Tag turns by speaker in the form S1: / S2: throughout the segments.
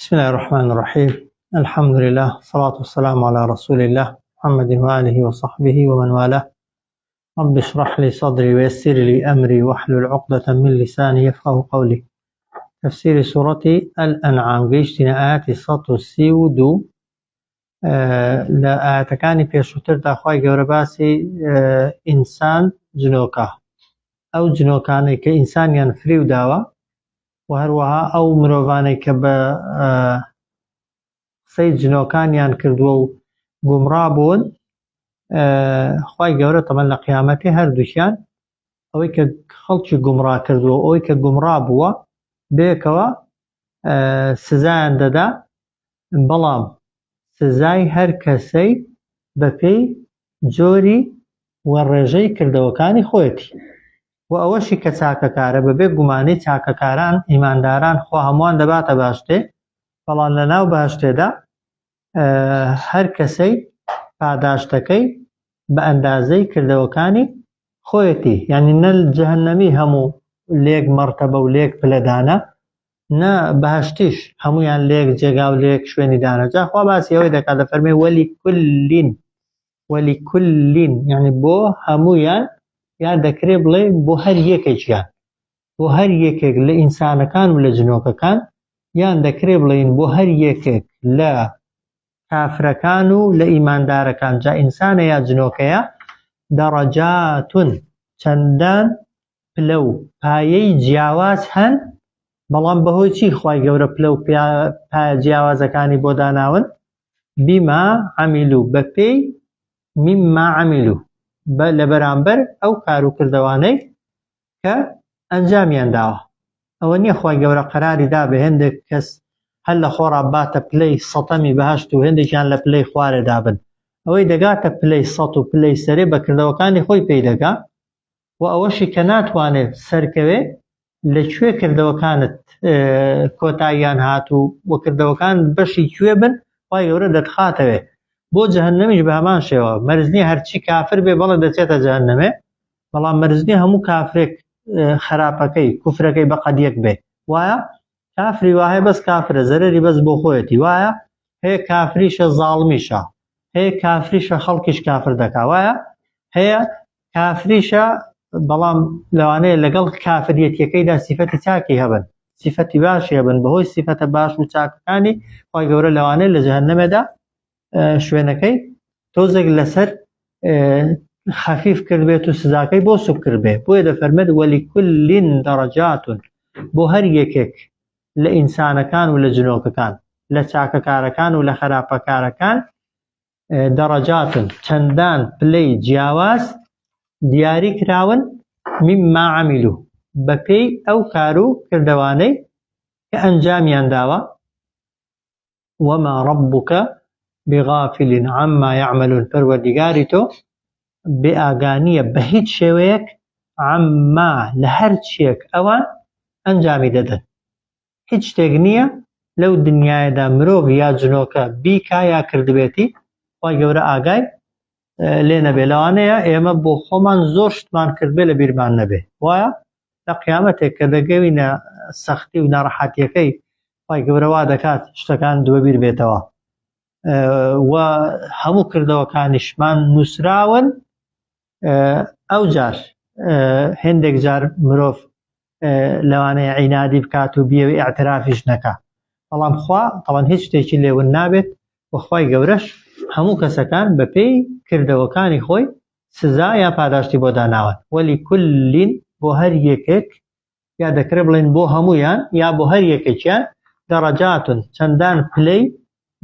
S1: بسم الله الرحمن الرحيم الحمد لله الصلاة والسلام على رسول الله محمد وآله وصحبه ومن والاه رب اشرح لي صدري ويسر لي أمري واحلل عقدة من لساني يفقه قولي تفسير سورة الأنعام گەیشتینە ئاەتی 132 لە ئاەتەکانی پێشووتردا خوای گەورە باسی ئینسان جنۆکە ئەو جنۆکانەی کە ئینسانیان فریو داوە و هەروەها ئەو مرۆڤانەی کە بە قسەی جنۆکانیان کردووە و گومڕا بوون خوای گەورە تەمەن لە قیامەتی هەردووکیان ئەوەی کە خەڵکی گومڕا کردووە ئەوەی کە گومڕا بووە بێکەوە سزایان دەدا بەڵام سزای هەر کەسەی بەپێی جۆری و ڕێژەی کردەوەکانی خۆیەتی و ئەوەشی کە چاکەکارە بەبێ گومانی چاکەکاران ئیمانداران خوا هەمووان دەباتە باشتێ بەڵام لە ناو باشتێدا هەر کەسەی پاداشتەکەی بە ئەندازەی کردەوەکانی خۆیەتی یعنی نە جەهەنەمی هەموو لێک مەرتەبە و لێک پلەدانە نە بەهەشتیش هەمویان لێک جێگا و لێک شوێنی دانە جا خوا باسی ئەوەی دەکات دەفەرمێ وەلی کلین وەلی کلین یعنی بۆ هەمویان یا دەکرێ بڵێ بۆ هەر یەکێکیان بۆ هەر یەکێک لە ئینسانەکان و لە جنۆکەکان یان دەکرێ بڵێین بۆ هەر یەکێک لە کافرەکان و لە ئیماندارەکان جا ئینسانە یا جنۆکەیە دەڕەجاتون چەندان پلە و پایەی جیاواز هەن بەڵام بەهۆی چی خوای گەورە پلە و پایە جیاوازەکانی بۆ داناون بیما عەمیلو بەپێی مما عەمیلو بە لە بەرامبەر ئەو کار و کردەوانەی کە ئەنجامیان داوە ئەوە نییە خوای گەورە قەراری دا بە هێندێک کەس هەر لە خۆڕا باتە پلەی سەتەمی بەهەشت و هێندێکیان لە پلەی خوارێ دابن ئەوەی دەگاتە پلەی سەت و پلەی سەرێ بە کردەوەکانی خۆی پێی دەگا و ئەوەشی کە ناتوانێت سەرکەوێ لە کوێ کردەوەکانت کۆتاییان هات و و کردەوەکان بەشی کوێ بن خوای گەورە دەتخاتەوێ بۆ جەهەنەمیش بە هەمان شێوە مەرج نییە هەرچی کافر بێ بەڵێ دەچێتە جەهەنەمێ بەڵام مەرج نییە هەموو کافرێک خراپەکەی کوفرەکەی بەقەد یەک بێ وایە کافری وایە بەس کافرە زەرەری بەس بۆ خۆیەتی وایە هەیە کافریشە زاڵمیشە هەیە کافریشە خەڵکیش کافر دەکا وایە هەیە کافریشە بەڵام لەوانەیە لەگەڵ کافریەتیەکەیدا سیفەتی چاکی هەبن سیفەتی باشی هەبن بەهۆی سیفەتە باش و چاکەکانی خوای گەورە لەوانەیە لە جەهەنەمێدا شوێنەکەی تۆزێک لەسەر خەفیف کردبێت و سزاکەی بۆ سوک کردبێ بۆیە دەفەرمێت وەلیکولین دەڕەجاتون بۆ هەر یەکێک لە ئینسانەکان و لە جنۆکەکان لە چاکەکارەکان و لە خراپەکارەکان دەڕەجاتن چەندان پلەی جیاواز دیاری کراون مما عەمیلو بەپێی ئەو کار و کردەوانەی کە ئەنجامیان داوە وما ربک بغافل عما یعملون پەروەردیگاری تۆ بێ ئاگا نییە بە هیچ شێوەیەک عما لە هەر چیەک ئەوان ئەنجامی دەدەن هیچ شتێک نییە لەو دنیایەدا مرۆڤ یا جنۆکە بیکا یا کردبێتی خوای گەورە ئاگای لێ نەبێ لەوانەیە ئێمە بۆ خۆمان زۆر شتمان کردبێ لە بیرمان نەبێ وایە لە قیامەتێک کە دەگەوینە سەختی و ناڕەحەتیەکەی خوای گەورە وا دەکات شتەکان دووەبیر بێتەوە و هەموو کردەوەکانیشمان نووسراون ئەو جار هێندێک جار مرۆڤ لەوانەیە عینادی بکات و بیەوێ ئیعترافیش نەکا بەڵام خوا تەوان هیچ شتێکی لێ ون نابێت و خوای گەورەش هەموو کەسەکان بەپێی کردەوەکانی خۆی سزا یا پاداشتی بۆ داناون وەلی کولین بۆ هەر یەکێک یا دەکرێت بڵێن بۆ هەمویان یا بۆ هەر یەکێکیان دەڕەجاتون چەندان پلەی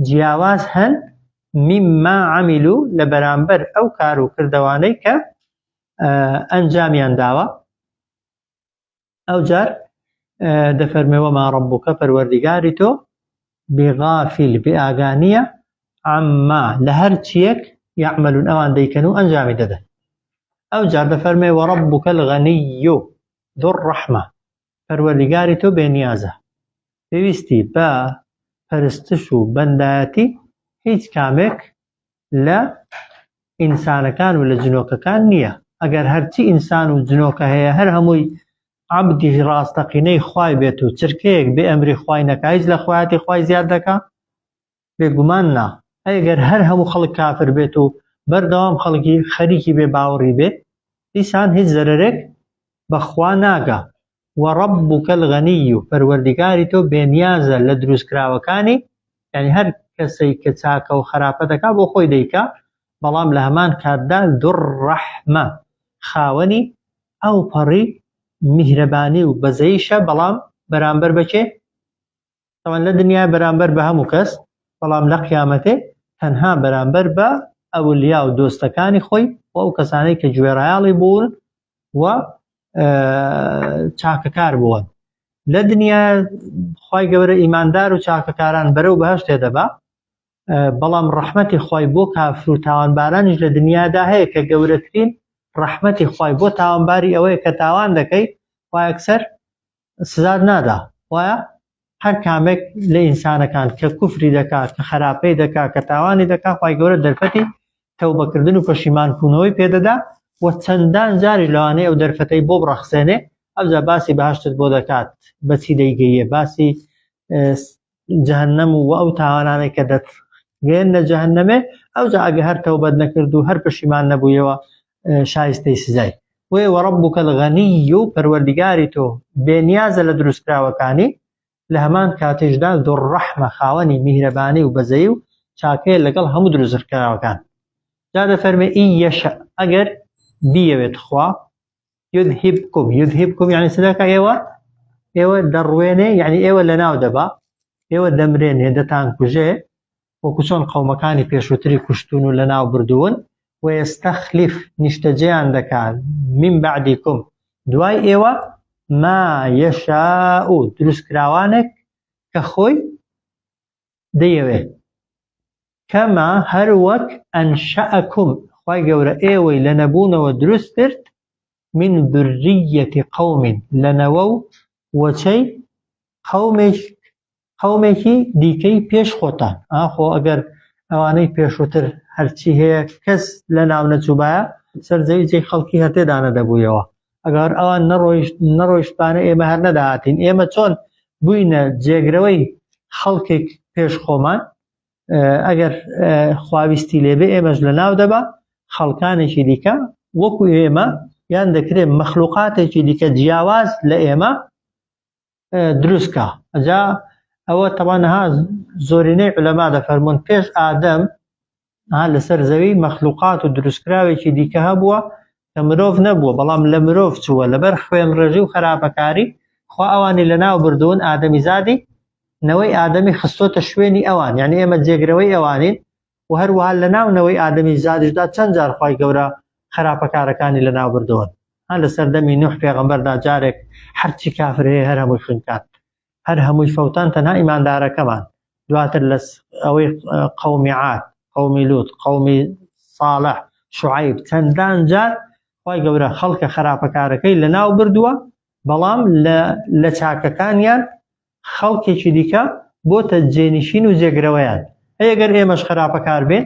S1: جیاواز هەن مما عەمیلو لە بەرامبەر ئەو کار و کردەوانەی کە ئەنجامیان داوە ئەوجار دەفەرمێ وەما ڕەبوکە پەروەردیگاری تۆ بغافل بێ ئاگا نییە عەمما لە هەر چیەک یعملون ئەوان دەیکەن و ئەنجامی دەدەن ئەو جار دەفەرمێ وەڕەبوکە الغنی ذو الرحمە پەروەردیگاری تۆ بێنیازە پێویستی بە پەرستش و بەندایەتی هیچ کامێک لە ئینسانەکان و لە جنۆکەکان نییە ئەگەر هەرچی ئینسان و جنۆکە هەیە هەر هەمووی عەبدی ڕاستەقینەی خوای بێت و چرکەیەک بێ ئەمری خوای نەکا هیچ لە خوایەتی خوای زیاد دەکا؟ بێگومان نا. ئەگەر هەر هەموو خەڵک کافر بێت و بەردەوام خەڵکی خەریکی بێ باوەڕی بێ دیسان هیچ زەرەرێک بە خوا ناگا. وربک الغنی پەروەردگاری تۆ بێنیازە لە دروستکراوەکانی یانی هەر کەسەی کە چاکە و خراپە دەکا بۆ خۆی دەیکا بەڵام لە هەمان کاتدا ذو الرحمە خاوەنی ئەوپەڕی میهرەبانی و بەزەیشە بەڵام بەرامبەر بە کێ؟ تەوان لە دنیا بەرامبەر بە هەموو کەس بەڵام لە قیامەتێ تەنها بەرامبەر بە ئەولیا و دۆستەکانی خۆی و ئەو کەسانەی کە گوێڕایەڵی بوون و چاکەکار بوون لە دنیا خی گەورە ئیماندار و چاکەکاران بەرەو بەهشتێ دەبا بەڵام ڕەحمەتی خوای بۆ کافر و تاوانبارانیش لە دنیادا هەیە کە گەورەترین ڕەحمەتی خوای بۆ تاوانباری ئەوەیە کە تاوان دەکەی خوا یەکسەر سزات نادا وایە هەر کامێک لە ئینسانەکان کە کوفری دەکا کە خراپەی دەکا کە تاوانی دەکا خوای گەورە دەرفەتی تەوبەکردن و پەشیمان بوونەوەی پێدەدا و چەندان جاریش لەوانەیە ئەو دەرفەتەی بۆ بڕەخسێنێ ئەوجا باسی بەهەشتت بۆ دەکات بەچی دەیگەیە باسی جەهەنەم و ئەو تاوانانەی کە دەتگەیەننە جەهەنەمێ ئەوجا ئەگە هەر تەوبەت نەکرد و هەر پەشیمان نەبوویەوە شایستەی سزای بۆیە وەڕەبوکە الغنی و پەروەردگاری تۆ بێنیازە لە دروستکراوەکانی لە هەمان کاتیشدا ذو الرحمە خاوەنی میهرەبانی و بەزەیی و چاکەیە لەگەڵ هەموو دروستکراوەکان جا دەفەرمێ إن یشأ ئەگەر بیەوێت خوا یذهبکم یذهبکم یعنی چ دەکا ئێوە ئێوە دەڕوێنێ یعنی ئێوە لەناو دەبا ئێوە دەمرێنێ دەتانکوژێ وەکو چۆن قەومەکانی پێشووتری کوشتون و لەناو بردوون ويستخلف نیشتەجێیان دەکات من بعدکم دوای ئێوە ما یشاء دروستکراوانێک کە خۆی دەیەوێ کەما هەر وەک ئەنشەئەکم خوای گەورە ئێوەی لە نەبوونەوە دروست کرد من ذریە قوم لە نەوە و وەچەی قومێک قومێکی دیکەی پێش خۆتان ئاخۆ ئەگەر ئەوانەی پێشووتر هەرچی هەیە کەس لە ناو نەچووبایە سەر زەوی جێی خەڵکی هەر تێدا نەدەبوویەوە ئەگەر ئەوان نەڕۆیشت نەڕۆیشتبانە ئێمە هەر نەدەهاتین ئێمە چۆن بووینە جێگرەوەی خەڵکێک پێش خۆمان ئەگەر خواویستی لێبێ ئێمەش لە ناو دەبا خەڵکانێکی دیکە وەکو ئێمە یان دەکرێت مەخلوقاتێکی دیکە جیاواز لە ئێمە دروستکە ئەجا ئەوە تەوانەها زۆرینەی علەما دەفەرمونون پێش ئادەم ها لەسەر زەوی مەخلوقات و دروستکراوێکی دیکە هەبووە کە مرۆڤ نەبووە بەڵام لە مرۆڤ چووە لەبەر خوێن ڕێژی و خراپەکاری خوا ئەوانی لەناو بردوون ئادەمی زادی نەوەی ئادەمی خستۆتە شوێنی ئەوان یعنی ئێمە جێگرەوەی ئەوانین و هەروەها لە ناو نەوەی ئادەمی زادیشدا چەند جار خوای گەورە خراپەکارەکانی لەناو بردوون ها لە سەردەمی نوح پێغەمبەردا جارێک هەرچی کافر هەیە هەر هەمووی خنکان هەر هەمووی فەوتان تەنها ئیماندارەکەمان دواتر لە ئەوەی قەومی عاد قەومی لوط قەومی صالح شعیب چەندان جار خوای گەورە خەڵکە خراپەکارەکەی لەناو بردووە بەڵام لە چاکەکانیان خەڵکێکی دیکە بۆتە جێنشین و جێگرەوەیان ئەی ئەگەر ئێمەش خراپەکار بین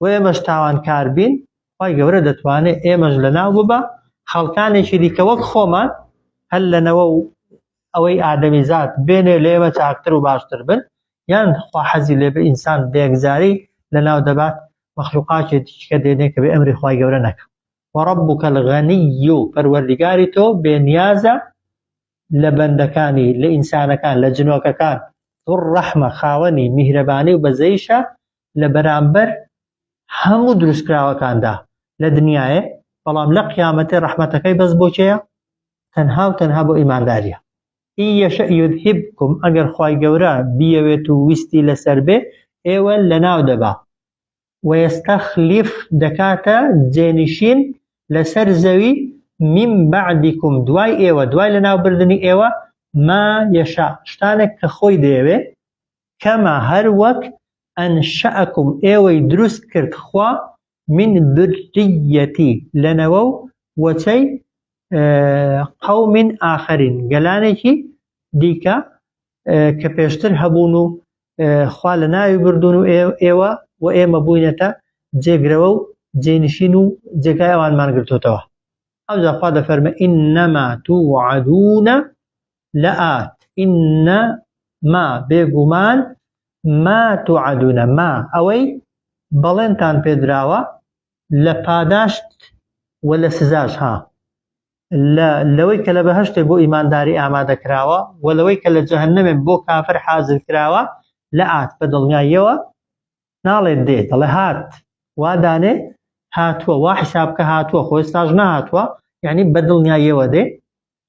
S1: و ئێمەش تاوانکار بین خوای گەورە دەتوانێت ئێمەش لەناو ببا خەڵکانێکی دیکە وەک خۆمان هەر لەنەوە و ئەوەی ئادەمی زات بێنێ لە ئێمە چاکتر و باشتر بن یان خوا حەزی لێ بە ئینسان بەیەکجاری لەناو دەبات مەخلوقاتێکی دیکە دێنێ کە بێ ئەمری خوای گەورە نەکە وربک الغنی پەروەردگاری تۆ بێنیازە لە بەندەکانی، لە ئینسانەکان، لە جنۆکەکان، ذو الرحمە، خاوەنی میهرەبانی و بەزەیشە لە بەرامبەر هەموو دروستکراوەکاندا لە دنیایێ، بەڵام لە قیامەتێ ڕەحمەتەکەی بەس بۆ کێیە؟ تەنها و تەنها بۆ ئیمانداریە. ان یشأ یذهبکم، ئەگەر خوای گەورە بیەوێت و ویستی لەسەر بێ ئێوە لەناو دەبا، ویستخلف دەکاتە جێنشین لەسەر زەوی من بعدکم دوای ئێوە دوای لەناوبردنی ئێوە ما یشاء شتانێک کە خۆی دەیەوێ کەما هەر وەک ئەنشەئکم ئێوەی دروست کرد خوا من ذریەتی لە نەوە و وەچەی قوم آخرین گەلانێکی دیکە کە پێشتر هەبوون و خوا لە ناوی بردوون و ئێوە و ئێمە بووینەتە جێگرەوە و جێنشین و جێگای ئەوانمان گرتوتەوە. ئەوجا خوا دەفەرمێ إنما توعدون لآت إنما بێگومان ما توعدون ما ئەوەی بەڵێنتان پێدراوە لە پاداشت و لە سزاش ها لە لەوەی کە لە بەهشتێ بۆ ئیمانداری ئامادە کراوە و لەوەی کە لە جەهەنەمێ بۆ کافر حازر کراوە لە ئات بە دڵنیاییەوە ناڵێت دێ دەڵێ هات وا دانێ هاتووە وا حیساب کە هاتووە خۆ ئێستاش نەهاتووە یعنی بە دڵنیاییەوە دێ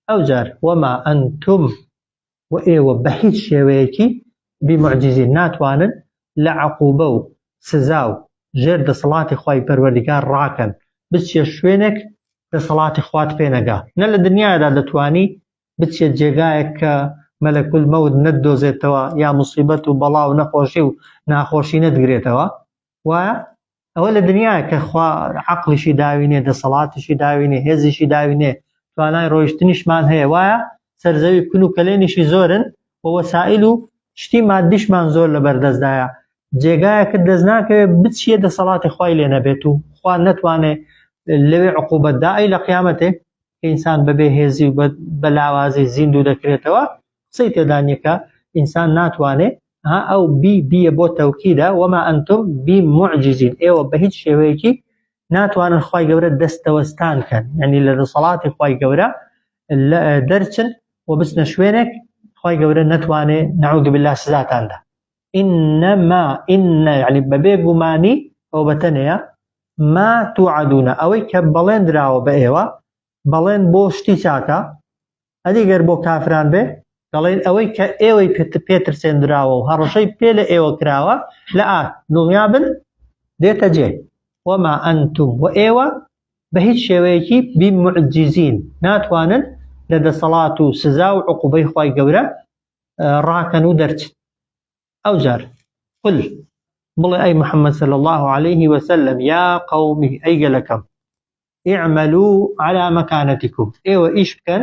S1: ئەوجار وەما ئەنتم و ئێوە بە هیچ شێوەیەکی بیمعجزین ناتوانن لە عقوبە و سزا و ژێر دەسەڵاتی خوای پەروەردگار ڕاکەن بچیە شوێنێک دەسەڵاتی خوات پێ نەگا نە لە دنیادا دەتوانی بچیە جێگایەک کە مەلەکول مەوت نەتدۆزێتەوە یا موسیبەت و بەڵا و نەخۆشی و ناخۆشی نەتگرێتەوە وایە ئەوە لە دنیایە کە خوا عەقڵیشی داوینێ دەسەڵاتیشی داوینێ هێزیشی داوینێ توانای ڕۆیشتنیشمان هەیە وایە سەرزەوی کون و کەلێنیشی زۆرن و وەسائل و شتی مادیشمان زۆر لە بەردەستدایە جێگایەکت دەست ناکەوێت بچیە دەسەڵاتی خوای لێ نەبێت و خوا نەتوانێ لەوێ عقوبەت دا ئەی لە قیامەتێ کە ئینسان بەبێ هێزی و بە لاوازی زیندوو دەکرێتەوە قسەی تێدا نییە کە ئینسان ناتوانێ ها ئەو بی بیە بۆ تەوکیدە وەما ئەنتم بی معجزین ئێوە بە هیچ شێوەیەکی ناتوانن خوای گەورە دەستەوەستان کەن یعنی لە دەسەڵاتی خوای گەورە دەرچن و بچنە شوێنێک خوای گەورە نەتوانێ نعوذ بالله سزاتاندا إنما إن یعنی بەبێ گومانی ئەو بەتەنەیە ما توعدون ئەوەی کە بەڵێن دراوە بە ئێوە بەڵێن بۆ شتی چاکە ئەدی گەر بۆ کافران بێ دەڵێن ئەوەی کە ئێوەی پێ ترسێندراوە و هەڕەشەی پێ لە ئێوە کراوە لە ئات دڵنیا بن دێتە جێ وما ئەنتم و ئێوە بە هیچ شێوەیەکی بیمعجزین ناتوانن لە دەسەڵات و سزا و عقوبەی خوای گەورە ڕاکەن و دەرچن ئەوجار قل بڵێ ئەی محمد صلی الله عليه وسلم یا قومی ئەی گەلەکەم اعملوا على مكانتكم ئێوە ئیش بکەن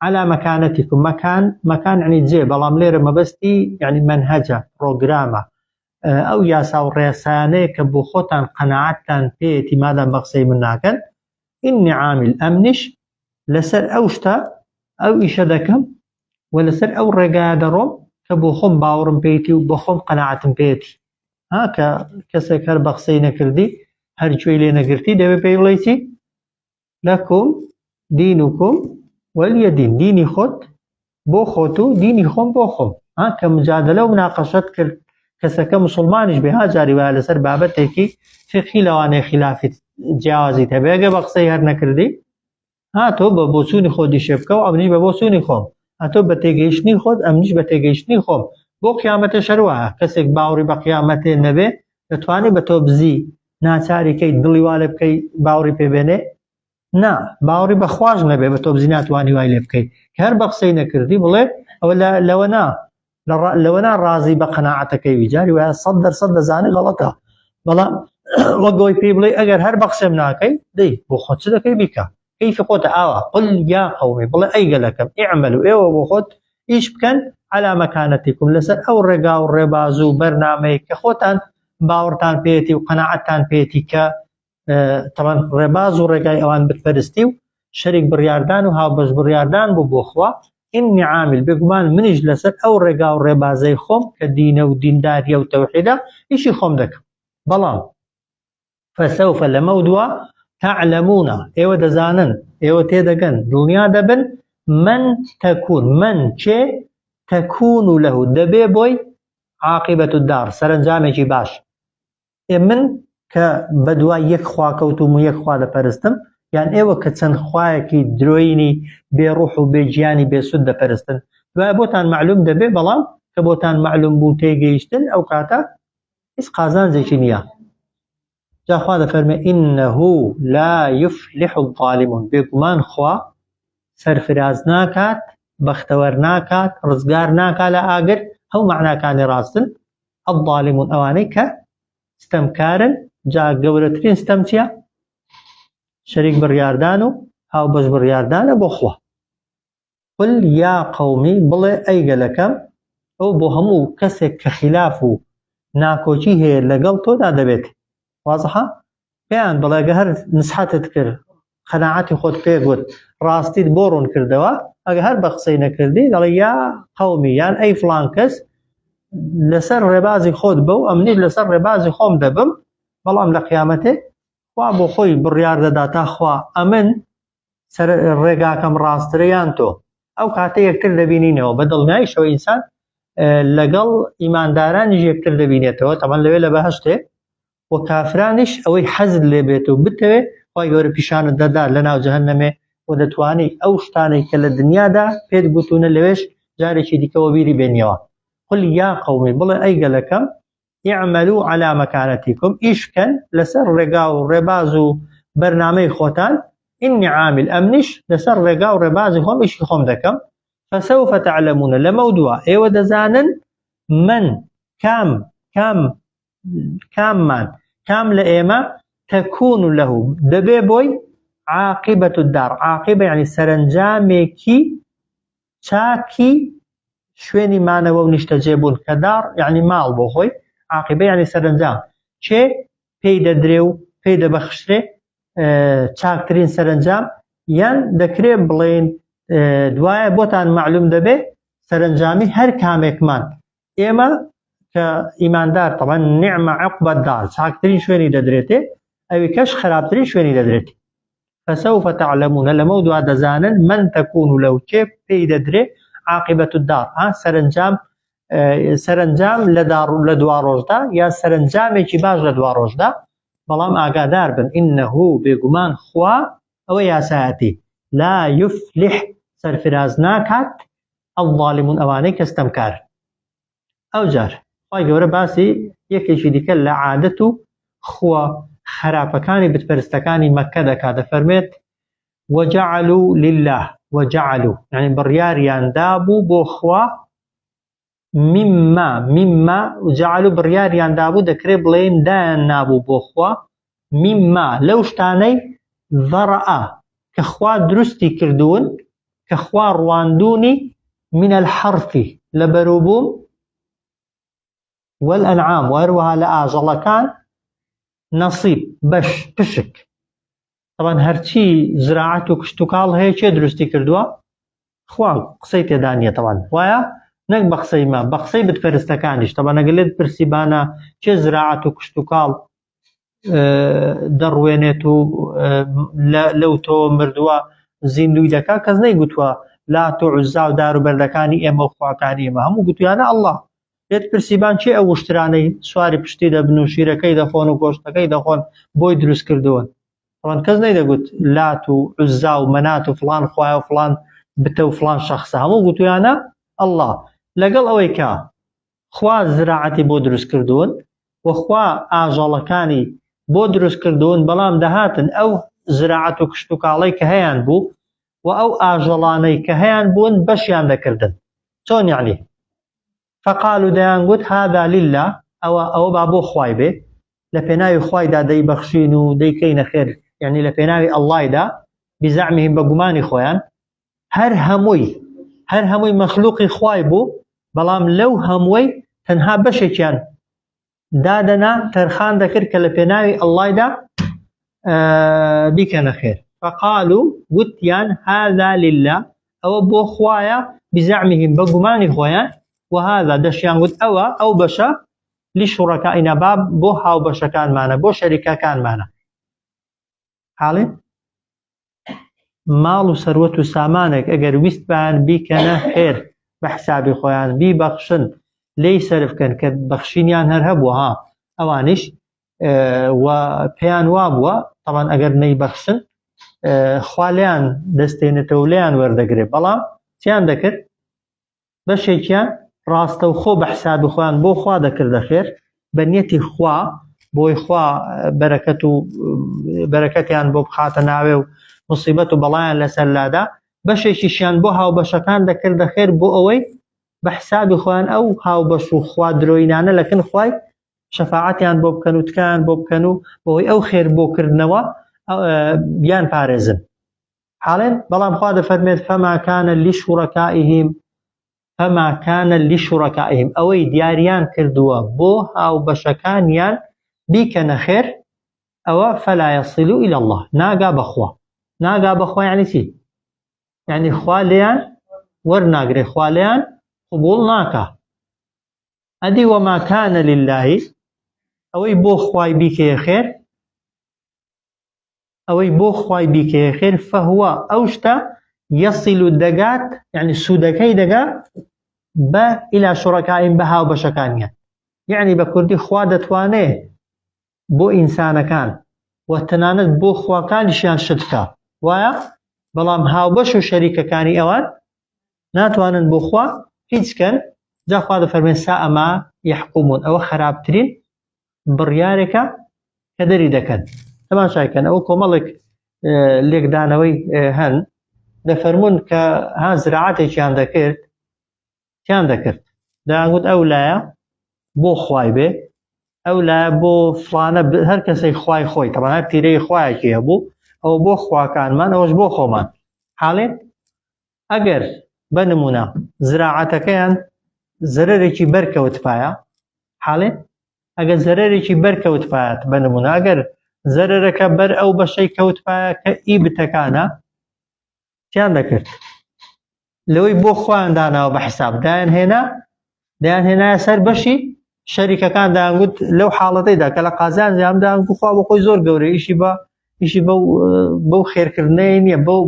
S1: على مكانتكم مکان مکان یعنی جێ بەڵام لێرە مەبەستی یعنی منهجە پرۆگرامە ئەو یاسا و ڕێسایانەیە کە بۆ خۆتان قەناعەتتان پێیەتی مادام بە قسەی من ناکەن ئینی عامل ئەمنیش لەسەر ئەو شتە ئەو ئیشە دەکەم و لەسەر ئەو ڕێگایە دەڕۆم کە بۆ خۆم باوەڕم پێیتی و بۆ خۆم قەناعەتم پێیەتی ها کە کەسێک هەر بە قسەی نەکردی هەر گوێی لێ نەگرتی دەبێ پێی بڵێی چی لەکم دینکم وەلیە دین دینی خۆت بۆ خۆت و دینی خۆم بۆ خۆم ها کە مجادلە و مناقەشەت کرد کەسەکە مسلمانیش بێ ها جاری وایە لەسەر بابەتێکی فقهی لەوانەیە خلافی جیاوازیت هەبێ ئەگەر بە قسەی هەر نەکردی ها تۆ بە بۆچوونی خۆت دیشێ بکە و ئەمنیش بە بۆچوونی خۆم ها تۆ بە تێگەیشتنی خۆت ئەمنیش بە تێگەیشتنی خۆم بۆ قیامەتێش هەر وایە کەسێک باوەڕی بە قیامەتێ نەبێ دەتوانێ بە تۆ بزی ناچاری کەی دڵی وا لێ بکەی باوەڕی پێ بێنێ نا باوەڕی بە خواش نەبێ بە تۆ بزی ناتوانی وای لێ بکەی کە هەر بە قسەی نەکردی بڵێ ئەوە لەوە نا لەوە نا ڕازی بە قەناعەتەکەی وی جاری وایە 100% دەزانێت غەڵەتە بەڵام وەک ئەوەی پێی بڵێ ئەگەر هەر بە قسەم ناکەی دەی بۆ خۆت چ دەکەی بیکە کەیفی خۆتە ئاوا قل یا قومی بڵێ ئەی گەلەکەم اعملوا ئێوە بۆ خۆت ئیش بکەن على مكانتكم لەسەر ئەو ڕێگا و ڕێباز و بەرنامەیە کە خۆتان باوەڕتان پێیەتی و قەناعەتتان پێیەتی کە تەبعەن ڕێباز و ڕێگای ئەوان بتپەرستی و شەریک بڕیاردان و هاوبەش بڕیاردان بوو بۆ خوا ئینی عامل بێگومان منیش لەسەر ئەو ڕێگا و ڕێبازەی خۆم کە دینە و دینداریە و تەوحیدە ئیشی خۆم دەکەم بەڵام فسوف لەمەودوا تعلمون ئێوە دەزانن ئێوە تێدەگەن دڵنیا دەبن من تەکون من چێ تەکون له دەبێ بۆی عاقبەت الدار سەرەنجامێکی باش ئێ من کە بەدوای یەک خوا کەوتوم و یەک خوا دەپەرستم یان ئێوە کە چەند خوایەکی درۆینی بێ ڕوح و بێ گیانی بێ سوود دەپەرستن دوای بۆتان مەعلوم دەبێ بەڵام کە بۆتان مەعلوم بوو تێگەیشتن ئەو کاتە هیچ قازانجێکی نییە جا خوا دەفەرمێ إنه لا يفلح الظالمون بێگومان خوا سەرفراز ناکات بەختەوەر ناکات ڕزگار ناکات لە ئاگر هەو مەعناکانی ڕاستن الظالمون ئەوانەی کە ستەمکارن جا گەورەترین ستەم چییە؟ شەریک بڕیاردان و هاوبەش بڕیاردانە بۆ خوا قل یا قومی بڵێ ئەی گەلەکەم ئەو بۆ هەموو کەسێک کە خلاف و ناکۆکی هەیە لەگەڵ تۆدا دەبێت وازحە پێیان بڵێ گە هەر نسحەتت کرد. قەناعەتی خۆت پێ گوت، ڕاستیت بۆ ڕوون کردەوە، ئەگەر هەر بە قسەی نەکردی دەڵێ یا قەومی یان ئەی فڵان کەس لەسەر ڕێبازی خۆت بە و ئەمنیش لەسەر ڕێبازی خۆم دەبم، بەڵام لە قیامەتێ خوا بۆ خۆی بڕیار دەدا تا خوا ئەمن سەر ڕێگاکەم ڕاستترە یان تۆ. ئەو کاتە یەکتر دەبینینەوە بە دڵنیاییشەوە ئینسان لەگەڵ ئیماندارانیش یەکتر دەبینێتەوە تەمان لەوێ لە بەهەشتێ و کافرانیش ئەوەی حەزت لێ بێت و بتەوێ خوای گەورە پیشانت دەدات لە ناو جەهەنەمێ و دەتوانی ئەو شتانەی کە لە دنیادا پێت گوتوونە لەوێش جارێکی دیکە وەبیری بێنیەوە قل یا قومی بڵێ ئەی گەلەکەم اعملوا علی مکانتکم ئیش بکەن لەسەر ڕێگا و ڕێباز و بەرنامەی خۆتان انی عامل ئەمنیش لەسەر ڕێگا و ڕێبازی خۆم ئیشی خۆم دەکەم فسوف تعلمون لەمەودوا ئێوە دەزانن من کام کام کاممان کام لە ئێمە تەکون له دەبێ بۆی عاقبة الدار عاقبە یعنی سەرەنجامێکی چاکی شوێنی مانەوە و نیشتەجێ بوون کە دار یعنی ماڵ بۆ خۆی عاقبە یعنی سەرەنجام کێ پێی دەدرێ و پێی دەبەخشرێ چاکترین سەرەنجام یان دەکرێ بڵێن دوایە بۆتان معلوم دەبێ سەرەنجامی هەر کامێکمان ئێمە کە ئیماندار طبعا نعمە عقبە دار چاکترین شوێنی دەدرێتێ ئەوی کەش خراپترین شوێنی دەدرێت فسوف تعلمون لەمە دوا دەزانن من تكون لەو کێ پێی دەدرێ عاقبة الدار ها سەرنجام سەرنجام لە دار لە دوا ڕۆژدا یا سەرنجامێکی باش لە دوا ڕۆژدا بەڵام ئاگادار بن إنه بێگومان خوا ئەوە یاسایەتی لا يفلح سەرفراز ناکات الظالمون ئەوانەی کە ستەمکارن. ئەوجار خوای گەورە باسی یەکێکی دیکە لە عادەت و خووە خراپەکانی بتپەرستەکانی مەککە دەکات دەفەرمێت وجعلوا لله وجعلوا یعنی بڕیاریان دابوو بۆ خوا مما مما جعلوا بڕیاریان دابوو دەکرێت بڵێن دایان نابوو بۆ خوا مما لەو شتانەی ذەرەئ کە خوا دروستی کردوون کە خوا ڕواندوونی من الحرث لە بەروبووم والأنعام و هەروەها لە ئاژەڵەکان نەسیب بەش پشک طبعا هەرچی زراعەت و کشتوکاڵ هەیە کێ دروستی کردووە خوا قسەی تێدا نییە تەوان وایە نەک بە قسەی مە بە قسەی بتپەرستەکانیش تەبا نەگە لێت پرسیبانە کێ زراعەت و کشتوکاڵ دەڕوێنێت و لەو تۆ مردووە زیندوی دەکا کەس نەیگوتووە لات و عوزا و دار و بەردەکانی ئێمە و خواکانی ئێمە هەموو گوتویانە ئەڵڵا لێت پرسیبان کێ ئەو وشترانەی سواری پشتی دەبن و شیرەکەی دەخۆن و گۆشتەکەی دەخۆن بۆی دروست کردوون طبعا کەس نەیدەگوت لات و عوزا و مەنات و فڵان خوایە و فڵان بتە و فڵان شەخسە هەموو گوتویانە ئەڵڵا لەگەڵ ئەوەی کە خوا زراعەتی بۆ دروست کردوون و خوا ئاژەڵەکانی بۆ دروست کردوون بەڵام دەهاتن ئەو زراعەت و کشتوکاڵەی کە هەیان بوو و ئەو ئاژەڵانەی کە هەیان بوون بەشیان دەکردن چۆن یعنی فقالوا دەیانگوت هذا لله ئەوە ئەوە با بۆ خوای بێ لە پێناوی خوایدا دەیبەخشین و دەیکەینە خێر یعنی لە پێناوی ئەڵڵایدا بزعمهم بە گومانی خۆیان هەر هەمووی هەر هەمووی مەخلوقی خوای بوو بەڵام لەو هەمووی تەنها بەشێکیان دادەنا تەرخان دەکرد کە لە پێناوی ئەڵڵایدا بیکەنە خێر فقالوا وتیان هذا لله ئەوە بۆ خوایە بزعمهم بە گومانی خۆیان وهذا دەشیان گوت ئەوە ئەو بەشە لشركائنا باب بۆ هاوبەشەکانمانە بۆ شەریکەکانمانە حاڵی ماڵ و سەروەت و سامانێک ئەگەر ویستبان بیکەنە خێر بە حسابی خۆیان بیبەخشن لێی سەرف بکەن کە بەخشینیان هەر هەبووە ها ئەوانیش و پێیان وابووە تەوان ئەگەر نەیبەخشن خوا لێیان دەستێنێتەوە لێیان وەردەگرێت بەڵام چیان دەکرد بەشێکیان ڕاستەوخۆ بە حسابی خۆیان بۆ خوا دەکردە خێر بە نیەتی خوا بۆی خوا بەرەکەت و بەرەکەتیان بۆ بخاتە ناوێ و مصیبەت و بەڵایان لەسەر لادا بەشێکیشیان بۆ هاوبەشەکان دەکردە خێر بۆ ئەوەی بە حسابی خۆیان ئەو هاوبەش و خوا درۆینانە لەکن خوای شەفاعەتیان بۆ بکەن و تکایان بۆ بکەن و بەهۆی ئەو خێر بۆ کردنەوە بیان پارێزن حاڵێن بەڵام خوا دەفەرمێت فما كان لشركائهم فما كان لشركائهم ئەوەی دیاریان کردووە بۆ هاوبەشەکانیان بیکەنە خێر ئەوە فلا يصل إلى الله ناگا بەخوا. ناگا بەخوا یعنی چی؟ یعنی خوا لێیان وەرناگرێ خوا لێیان قبوڵ ناکا. ئەدی وما کان لله ئەوەی بۆ خوای بیکەیە خێر ئەوەی بۆ خوای بیکەیە خێر فهو ئەو شتە یصل دەگات یعنی سوودەکەی دەگا بە إلى شركائهم بە هاوبەشەکانیان یعنی بە کوردی خوا دەتوانێ بۆ ئینسانەکان و تەنانەت بۆ خواکانیشیان شت بکا وایە بەڵام هاوبەش و شەریکەکانی ئەوان ناتوانن بۆ خوا هیچ کەن جا خوا دەفەرمێ ساء ما یحکمون ئەوە خراپترین بڕیارێکە کە دەری دەکەن تەماشایکەن ئەوە کۆمەڵێک لێکدانەوەی هەن دەفەرمونون کە ها زراعاتێکیان دەکرد چیان دەکرد دەیانگوت ئەو لایە بۆ خوای بێ ئەو لایە بۆ فلانە هەر کەسێک خوای خۆی تەمان هەر تیرەی خوایەکی هەبوو ئەو بۆ خواکانمان ئەوەش بۆ خۆمان حاڵێ ئەگەر بە نمونە زراعەتەکەیان زەرەرێکی بەرکەوت پایە حاڵێ ئەگەر زەرەرێکی بەرکەوت پایەت بە نمونە ئەگەر زەرەرەکە بەر ئەو بەشەی کەوت پایە کە ئی بتەکانە چیان دەکرد لەوەی بۆ خۆیان داناوە بە حساب دایان هێنا دایان هێنایە سەر بەشی شەریکەکان دایانگوت لەو حاڵەتەیدا کە لە قازان زیام دایانگو خوا بۆ خۆی زۆر گەورە ئیشی بە ئیشی بەو بەو خێرکردنەی نییە بەو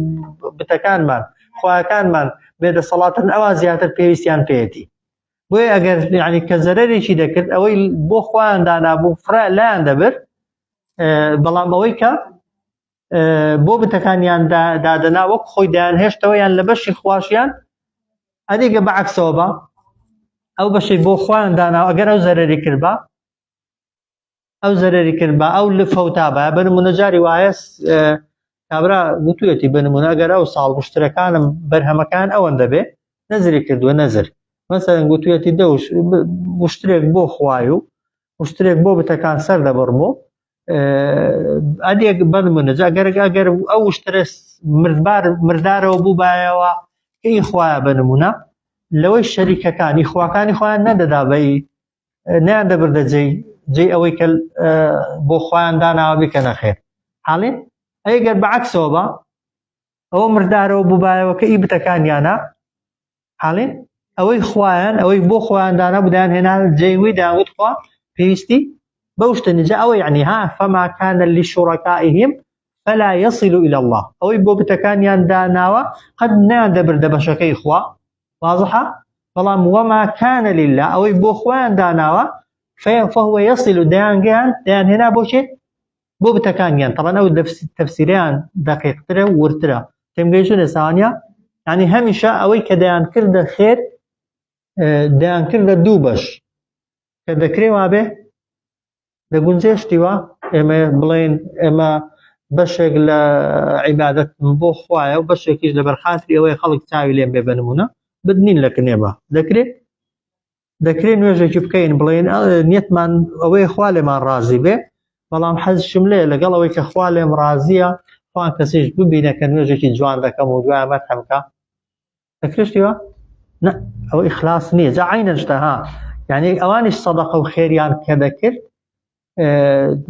S1: بتەکانمان خواکانمان بێدەسەڵاتن ئەوان زیاتر پێویستیان پێیەتی بۆیە ئەگەر یعنی کە زەرەرێکی دەکرد ئەوەی بۆ خۆیان دانابوو فرە لایان دەبرد بەڵام ئەوەی کە بۆ بتەکانیان دادەنا وەک خۆی دایان هێشتەوە یان لە بەشی خواشیان ئەدیگە بەعکسەوە بە ئەو بەشەی بۆ خۆیان دانا ئەگەر ئەو زەرەری کردبا ئەو زەرەری کردبا ئەو لفەوتا بە بە نمونە جاری وایە کابرا گوتویەتی بە نمونە ئەگەر ئەو ساڵ وشترەکانم بەرهەمەکان ئەوەن دەبێ نەزری کردووە نەزر مەسەرەن گوتویەتی دەوش وشترێک بۆ خوای و وشترێک بۆ بتەکان سەر دەبڕم و ئەدێک بەنمونە جا گەرەک ئەگەر ئەو وشترە مردبار مردارەوە بووبایەوە کە ئی خوایە بە نمونە لەوەی شەریکەکانی خواکانی خۆیان نەدەدا بە نیان دەبردە جێی جێی ئەوەی کە بۆ خۆیان داناوە بیکەنە خێر حاڵێ ئەگەر بەعکسەوە بە ئەوە مردارەوە بووبایەوە کە ئی بتەکانیانە حاڵێ ئەوەی خوایان ئەوەی بۆ خۆیان دانا بدایان هێنا جێوی داوت خوا پێویستی بەو شتە نجا ئەوە یعنی ها فما كان لشركائهم فلا يصل إلى الله ئەوەی بۆ بتەکانیان داناوە قەت نەیان دەبردە بەشەکەی خوا واضحە بەڵام وما كان لله ئەوەی بۆ خۆیان داناوە فهو يصل دەیانگەیان دەیان هێنا بۆ چێ بۆ بتەکانیان تەبەن ئەو تەفسیریان دەقیقترە و وردترە تێمگەیشتن ئێساوانە یعنی هەمیشە ئەوەی کە دەیان کردە خێر دەیان کردە دوو بەش کە دەکرێ وابێ دەگونجێ شتی وا ئێمە بڵێن ئێمە بەشێک لە عیبادەت بۆ خوایە و بەشێکیش لەبەر خاتری ئەوەی خەڵک چاوی لێم بێ بە نمونە بدنین لە کنێبە دەکرێت دەکرێت نوێژێکی بکەین بڵێن نیەتمان ئەوەی خوا لێمان ڕازی بێ بەڵام حەزشم لێ لەگەڵ ئەوەی کە خوا لێم ڕازیە خوان کەسیش ببینە کە نوێژێکی جوان دەکەم و دوای مەتحم کە دەکرێشتیوە نە ئەوە ئیخلاص نییە جا عینەن شتە ها یعنی ئەوانیش سەدەقە و خێریان کە دەکرد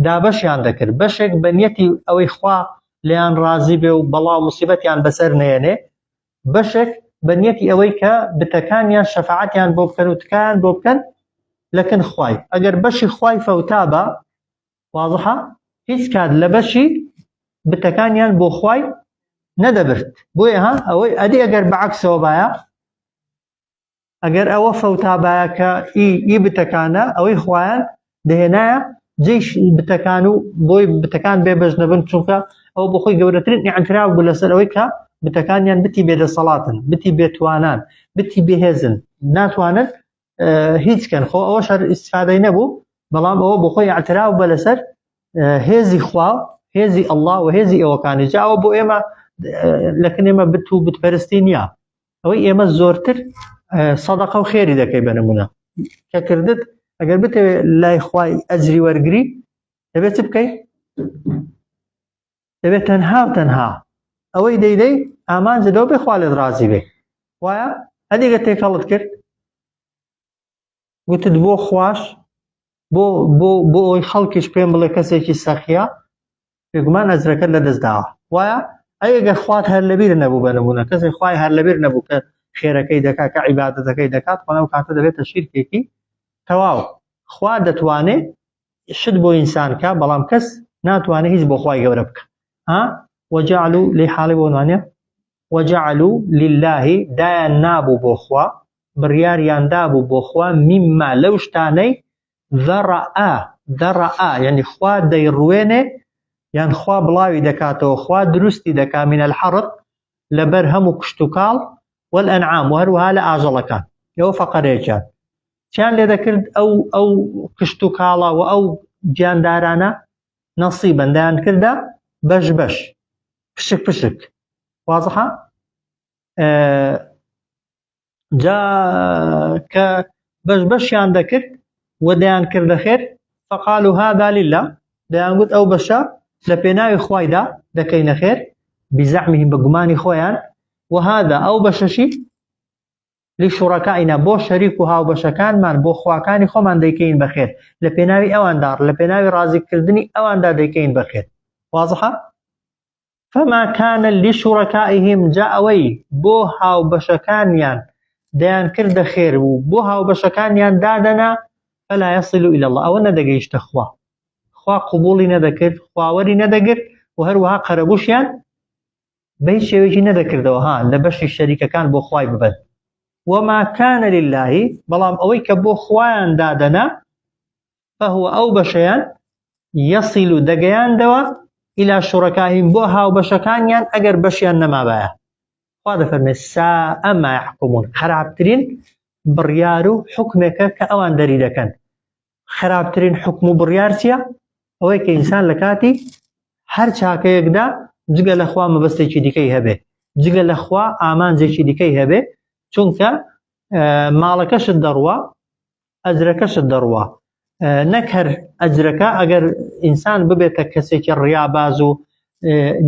S1: دابەشیان دەکرد بەشێک بە نیەتی ئەوەی خوا لێیان ڕازی بێ و بەڵا و مصیبەتیان بەسەر نێنێ بەشێک بە نیەتی ئەوەی کە بتەکانیان شەفاعەتیان بۆ بکەن و تکایان بۆ بکەن لەکن خوای ئەگەر بەشی خوای فەوتا بە واضحە هیچ کات لە بەشی بتەکانیان بۆ خوای نەدەبرد بۆیە ها ئەوەی ئەدی ئەگەر بەعکسەوە باە ئەگەر ئەوە فەوتابایە کە ئی ئی بتەکانە ئەوەی خوایان دەهێنایە جێی بتەکان و بۆی بتەکان بێ بەش نەبن چونکە ئەو بۆ خۆی گەورەترین ئیعتراف بوو لەسەر ئەوەی کە بتەکانیان بتی بێدەسەڵاتن بتی بێتوانان بتی بێهێزن ناتوانن هیچ کەن خۆ ئەوە شەر ئیسفادەی نەبوو بەڵام ئەوە بۆ خۆی ئیعتراف بە لەسەر هێزی خوا هێزی ئەڵڵا و هێزی ئەوەکانی جا ئەوە بۆ ئێمە لەکن ئێمە بت و بتپەرستی نییە ئەوەی ئێمە زۆرتر سەدەقە و خێری دەکەی بە نمونە کە کردت ئەگەر بتەوێت لای خوای ئەجری وەرگری دەبێت چ بکەی دەبێت تەنها و تەنها ئەوەی دەیدەی ئامانج لەو بێ خوا لێت ڕازی بێ وایە هەندێکە تێکەڵت کرد گوتت بۆ خواش بۆ بۆ بۆ ئەوەی خەڵکیش پێم بڵێ کەسێکی سەخیە بێگومان ئەجرەکەت لە دەست داوە وایە؟ ئەی ئەگەر خوات هەر لەبیر نەبوو بە نمونە کەسێک خوای هەر لەبیر نەبوو کە خێرەکەی دەکات کە عیبادەتەکەی دەکات خۆ ئەو کاتە دەبێتە شیرکێکی تەواو. خوا دەتوانێ شت بۆ ئینسان کا بەڵام کەس ناتوانێت هیچ بۆ خوای گەورە بکە. ها وجعلوا لی حاڵی بۆ نوانە وجعلوا لله دایان نابوو بۆ خوا بڕیاریان دابوو بۆ خوا مما لەو شتانەی ذرأ ذرأ یعنی خوا دەیڕوێنێ یان خوا بڵاوی دەکاتەوە خوا دروستی دەکا من الحرث لە بەرهەم و کشتوکاڵ والأنعام و هەروەها لە ئاژەڵەکان ئەوە فەقەرەیەکیان چیان لێ دەکرد ئەو ئەو کشتوکاڵە و ئەو گیاندارانە نەسیبەن دەیان کردە بەش بەش پشک پشک وازحە جا کە بەش بەشیان دەکرد و دەیان کردە خێر فقالوا هذا لله دەیانگوت ئەو بەشە لە پێناوی خوایدا دەکەینە خێر بزعمهم بە گومانی خۆیان وهذا ئەو بەشەشی لشرکائنا بۆ شەریک و هاوبەشەکانمان بۆ خواکانی خۆمان دەیکەین بەخێر لە پێناوی ئەواندا لە پێناوی ڕازیکردنی ئەواندا دەیکەین بەخێر وازحە فما كان لشركائهم جا ئەوەی بۆ هاوبەشەکانیان دەیان کردە خێر و بۆ هاوبەشەکانیان دادەنا فلا يصل إلى الله ئەوە نەدەگەیشتە خوا خوا قبوڵی نەدەکرد خواوەری نەدەگرت و هەروەها قەرەبووشیان بە هیچ شێوەیەکی نەدەکردەوە ها لە بەشی شەریکەکان بۆ خوای ببەن وما كان لله بەڵام ئەوەی کە بۆ خوایان دادەنا فهو ئەو بەشەیان یەصل دەگەیاندەوە إلى شركائهم بۆ هاوبەشەکانیان ئەگەر بەشیان نەمابایە خوا دەفەرمێ ساء ما يحكمون خراپترین بڕیار و حکمێکە کە ئەوان دەری دەکەن خراپترین حکم و بڕیار چییە؟ ئەوەی کە ئینسان لە کاتی هەر چاکەیەکدا جگە لە خوا مەبەستێکی دیکەی هەبێ جگە لە خوا ئامانجێکی دیکەی هەبێ چونکە ماڵەکەشت دەڕوا ئەجرەکەشت دەڕوا نەک هەر ئەجرەکە ئەگەر ئینسان ببێتە کەسێکی ڕیاباز و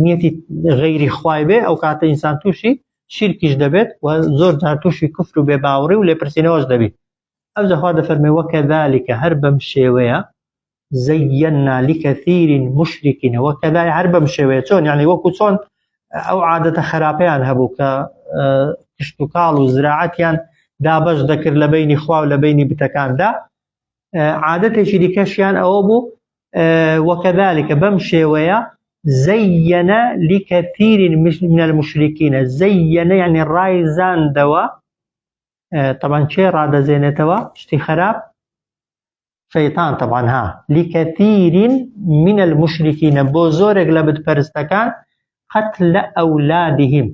S1: نیەتی غەیری خوای بێ ئەو کاتە ئینسان تووشی شیرکیش دەبێت و زۆر جار تووشی کوفر و بێباوەڕی و لێپرسینەوەش دەبیت ئەوجا خوا دەفەرمێ وکذلک هەر بەم شێوەیە زینا لکثیر مشرکین وکذلک هەر بەم شێوەیە چۆن یعنی وەکو چۆن ئەو عادەتە خراپەیان هەبوو کە کشتوکاڵ و زراعەتیان دابەش دەکرد لە بینی خوا و لە بینی بتەکاندا عادەتێکی دیکەشیان ئەوە بوو وکذلك بەم شێوەیە زين لكثير من المشركين زين يعني ڕایزاندەوە تەبان کێ ڕادەزێنێتەوە شتی خراپ شەیتان تەبان ها لکەثیر من المشرکین بۆ زۆرێک لە بتپەرستەکان قتل ئەولادهم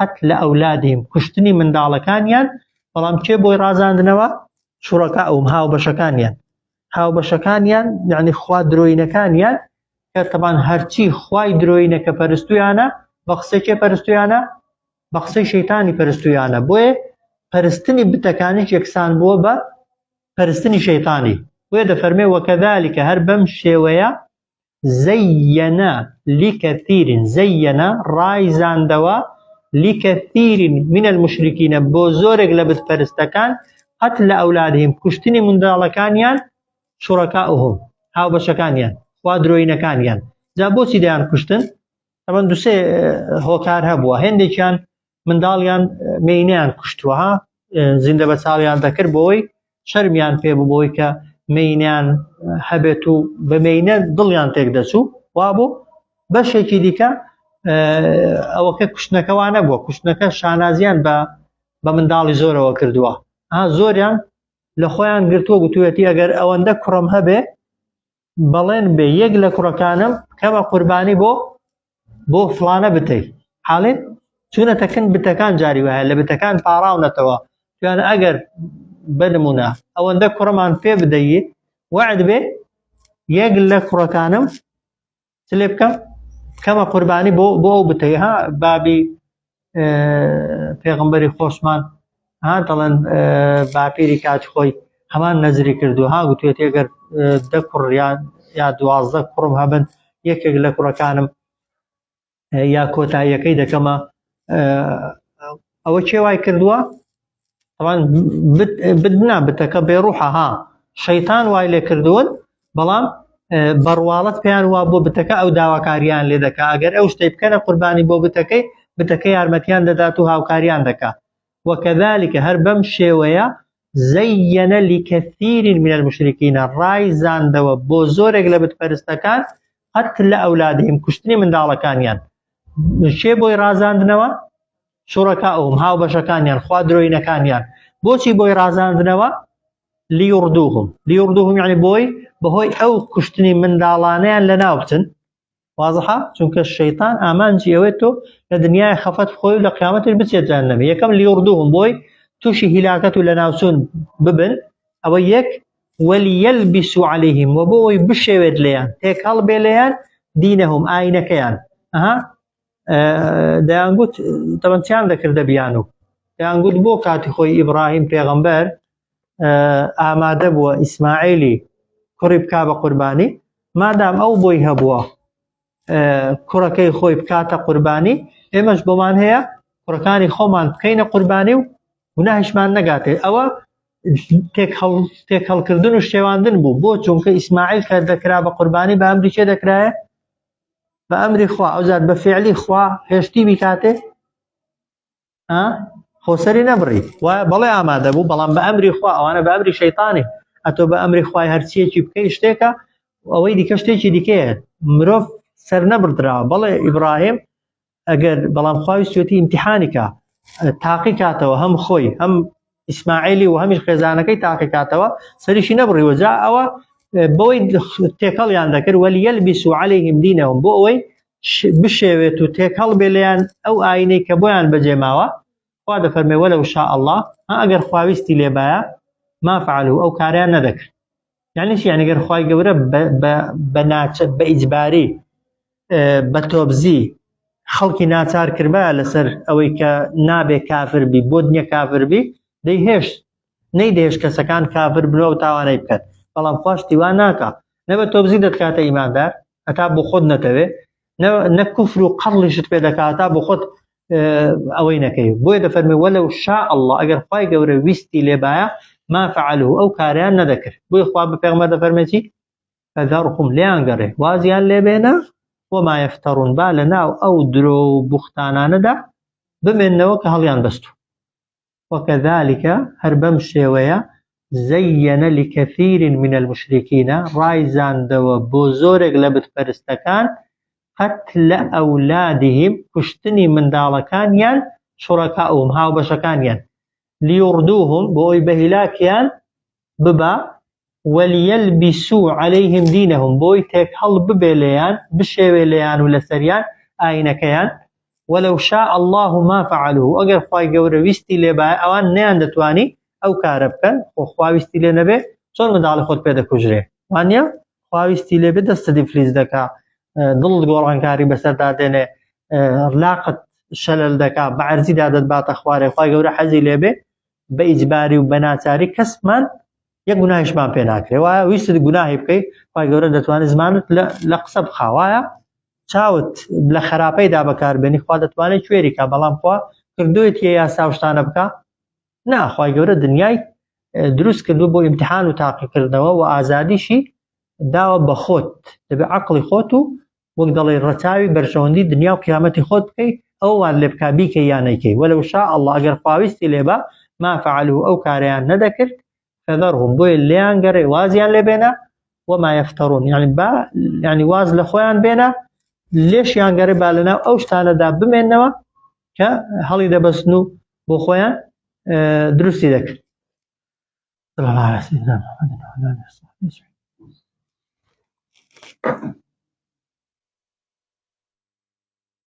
S1: قتل ئەولادهم کوشتنی منداڵەکانیان بەڵام کێ بۆی ڕازاندنەوە شوڕەکە ئەوم هاوبەشەکانیان هاوبەشەکانیان یعنی خوا درۆینەکانیان کە تەبان هەرچی خوای درۆینە کە پەرستویانە بە قسەی کێ پەرستویانە بە قسەی شەیتانی پەرستویانە بۆیە پەرستنی بتەکانیش یەکسان بووە بە پەرستنی شەیتانی بۆیە دەفەرمێ وەکەذالکە هەر بەم شێوەیە زەیەنە لکەثیر زەیەنە ڕایزاندەوە لکەثیر من المشرکین بۆ زۆرێک لە بتپەرستەکان قتل ئەولادهم کوشتنی منداڵەکانیان شرکاؤهم هاوبەشەکانیان خوا درۆینەکانیان جا بۆچی دەیان کوشتن تەبەن دوسێ هۆکار هەبووە هێندێکیان منداڵیان مێینەیان کوشتووە ها زیندە بە چاویان دەکرد بۆی شەرمیان پێ بوو بۆی کە مێینیان هەبێت و بە مێینە دڵیان تێک دەچوو وابوو بەشێکی دیکە ئەوەکە کوشتنەکە وا نەبووە کوشتنەکە شانازیان بە بە منداڵی زۆرەوە کردووە ها زۆریان لە خۆیان گرتووە گوتوێتی ئەگەر ئەوەندە کوڕم هەبێ بەڵێن بێ یەک لە کوڕەکانم بکەمە قوربانی بۆ بۆ فلانە بتەی حاڵێ چوونەتە کن بتەکان جاری وایە لە بتەکان پاراونەتەوە تویان ئەگەر بنمونە ئەوەندە کوڕەمان پێ بدەیت وعد بێ یەک لە کوڕەکانم چ لێ بکەم بکەمە قوربانی بۆ بۆ ئەو بتەی ها بابی پێغمبەری خۆشمان ها دەڵێن باپیری کات خۆی هەمان نەزری کردو ها گوتوێتی ئەگەر دە کوڕ یا یا 12 کوڕم هەبن یەکێک لە کوڕەکانم یا کۆتاییەکەی دەکەمە ئەوە کێ وای کردووە طبعا بت نا بتەکە بێ ڕوحە ها شەیتان وای لێ کردوون بەڵام. بەڕواڵەت پێیان وا بۆ بتەکە ئەو داواکاریان لێ دەکا ئەگەر ئەو شتەی بکەنە قوربانی بۆ بتەکەی بتەکە یارمەتیان دەدات و هاوکاریان دەکا وكذلك هەر بەم شێوەیە زين لكثير من المشركين ڕای زاندەوە بۆ زۆرێک لە بتپەرستەکان قتل أولادهم کوشتنی منداڵەکانیان شێ بۆی ڕازاندنەوە شركائهم هاوبەشەکانیان خوا درۆینەکانیان بۆچی بۆی ڕازاندنەوە ليردوهم ليردوهم یعنی بۆی بەهۆی ئەو کوشتنی منداڵانیان لەناو بچن وازحە چونکە شەیتان ئامانجی ئەوەیە تۆ لە دنیای خەفەت خۆی و لە قیامەتش بچێت جەهەنەمە یەکەم لیوردوهم بۆی تووشی هیلاکەت و لەناوچوون ببن ئەوە یەک وليلبسوا عليهم و بۆ ئەوەی بشێوێت لێیان تێکەڵ بێ لێیان دینەهم ئاینەکەیان ئەها دەیانگوت تەبەن چیان دەکردە بیانوو دەیانگوت بۆ کاتی خۆی ئیبراهیم پێغەمبەر ئامادە بووە ئیسماعیلی کوڕی بکا بە قوربانی مادام ئەو بۆی هەبووە کوڕەکەی خۆی بکاتە قوربانی ئێمەش بۆمان هەیە کوڕەکانی خۆمان بکەینە قوربانی و گوناهیشمان نەگاتێ ئەوە تێکهەڵکردن و شێواندن بوو بۆ چونکە ئیسماعیل کە دەکرا بە قوربانی بە ئەمری چێ دەکرایە بە ئەمری خوا ئەوجار بە فعلی خوا هێشتی بیکاتێ خۆ سەری نەبڕی وایە بەڵێ ئامادە بوو بەڵام بە ئەمری خوا ئەوانە بە ئەمری شەیتانی ئەتۆ بە ئەمری خوای هەرچیەکی بکەی شتێکە ئەوەی دیکە شتێکی دیکەیە مرۆڤ سەر نەبڕدراوە بەڵێ ئیبراهیم ئەگەر بەڵام خواوی سوێتی ئیمتحانیکە تاقی کاتەوە هەم خۆی هەم ئیسماعیلی و هەمیش خێزانەکەی تاقی کاتەوە سەریشی نەبڕیوە جا ئەوە بەوەی تێکەڵیان دەکرد وليلبسوا عليهم دينهم بۆ ئەوەی بشێوێت و تێکەڵ بێ لێیان ئەو ئاینەی کە بۆیان بەجێماوە خوا دەفەرمێ ولو شاء الله ها ئەگەر خواویستی لێبایە ما فعلوا ئەو کاریان نەدەکرد یعنی چی یعنی گەر خوای گەورە بە ناچە بە ئیجباری بە تۆبزی خەڵکی ناچار کردبا لەسەر ئەوەی کە نابێ کافر بی بۆت نییە کافر بی دەیهێشت نەیدەهێشت کەسەکان کافر بن و تاوانەی بکەن بەڵام خوا شتی وا ناکا نە بە تۆبزی دەتکاتە ئیماندار هەتا بۆ خۆت نەتەوێ نە کوفر و قەڵیشت پێ دەکات هەتا بۆ خۆت ئەوەی نەکەی بۆیە دەفەرمی وەلو شاء الله ئەگەر خوای گەورە ویستی لێبایە ما فعله ئەو کاریان نەدەکرد بۆیە خوا بە پێغەمبەر دەفەرمێ چی فذرهم لێیان گەڕێ وازیان لێبێنە وما يفترون با لە ناو ئەو درۆ و بوختانانەدا بمێنەوە کە هەڵیان بەستوو وكذلك هەر بەم شێوەیە زين لكثير من المشركين ڕایزاندەوە بۆ زۆرێک لە بتپەرستەکان قتل أولادهم کوشتنی منداڵەکانیان شركائهم هاوبەشەکانیان ليردوهم بۆ ئەوی بە هیلاکیان ببا وليلبسوا عليهم دينهم بۆی تێکهەڵ ببێ لێیان بشێوێ لێیان و لەسەریان ئاینەکەیان ولو شاء الله ما فعلوه ئەگەر خوای گەورە ویستی لێبایە ئەوان نەیان دەتوانی ئەو کارە بکەن خۆ خوا ویستی لێ نەبێ چۆن منداڵی خۆت پێ دەکوژرێ وانە خوا ویستی لێ بێ دەستت ئیفلیس دەکا دڵت گۆڕانکاری بەسەردا دێنێ لاقت شەلەل دەکا بە عەرزیدا دەتباتە خوارێ خوای گەورە حەزی لێ بێ بە ئیجباری و بە ناچاری کەسمان یەک گوناهیشمان پێ ناکرێ وایە ویستت گوناهی بکەی خوای گەورە دەتوانێت زمانت لە قسە بخا وایە چاوت لە خراپەیدا بەکاربێنی خوا دەتوانێت کوێری کا بەڵام خوا کردوێتی یاسا و شتانە بکە نا خوای گەورە دنیای دروست کردو بۆ ئیمتحان و تاقیکردنەوە و ئازادیشی داوە بە خۆت دەبێ عقلی خۆت و وەک دەڵێ ڕەچاوی بەرژەوەندی دنیا و قیامەتی خۆت بکەی ئەو وات لێ بکا بیکەی یا نەیکەی ولو شاء الله ئەگەر خواویستی لێبا ما فعلوه ئەو کارەیان نەدەکرد فذرهم بۆیە لێیان گەڕێ وازیان لێ بێنە وما يفترون یعنی با یعنی واز لە خۆیان بێنە لێشیان گەڕێ با لەناو ئەو شتانەدا بمێنەوە کە هەڵی دەبەستن و بۆ خۆیان دروستی دەکرد صلى الله على سيدنا محمد وعلى اله وصحبه اجمعين.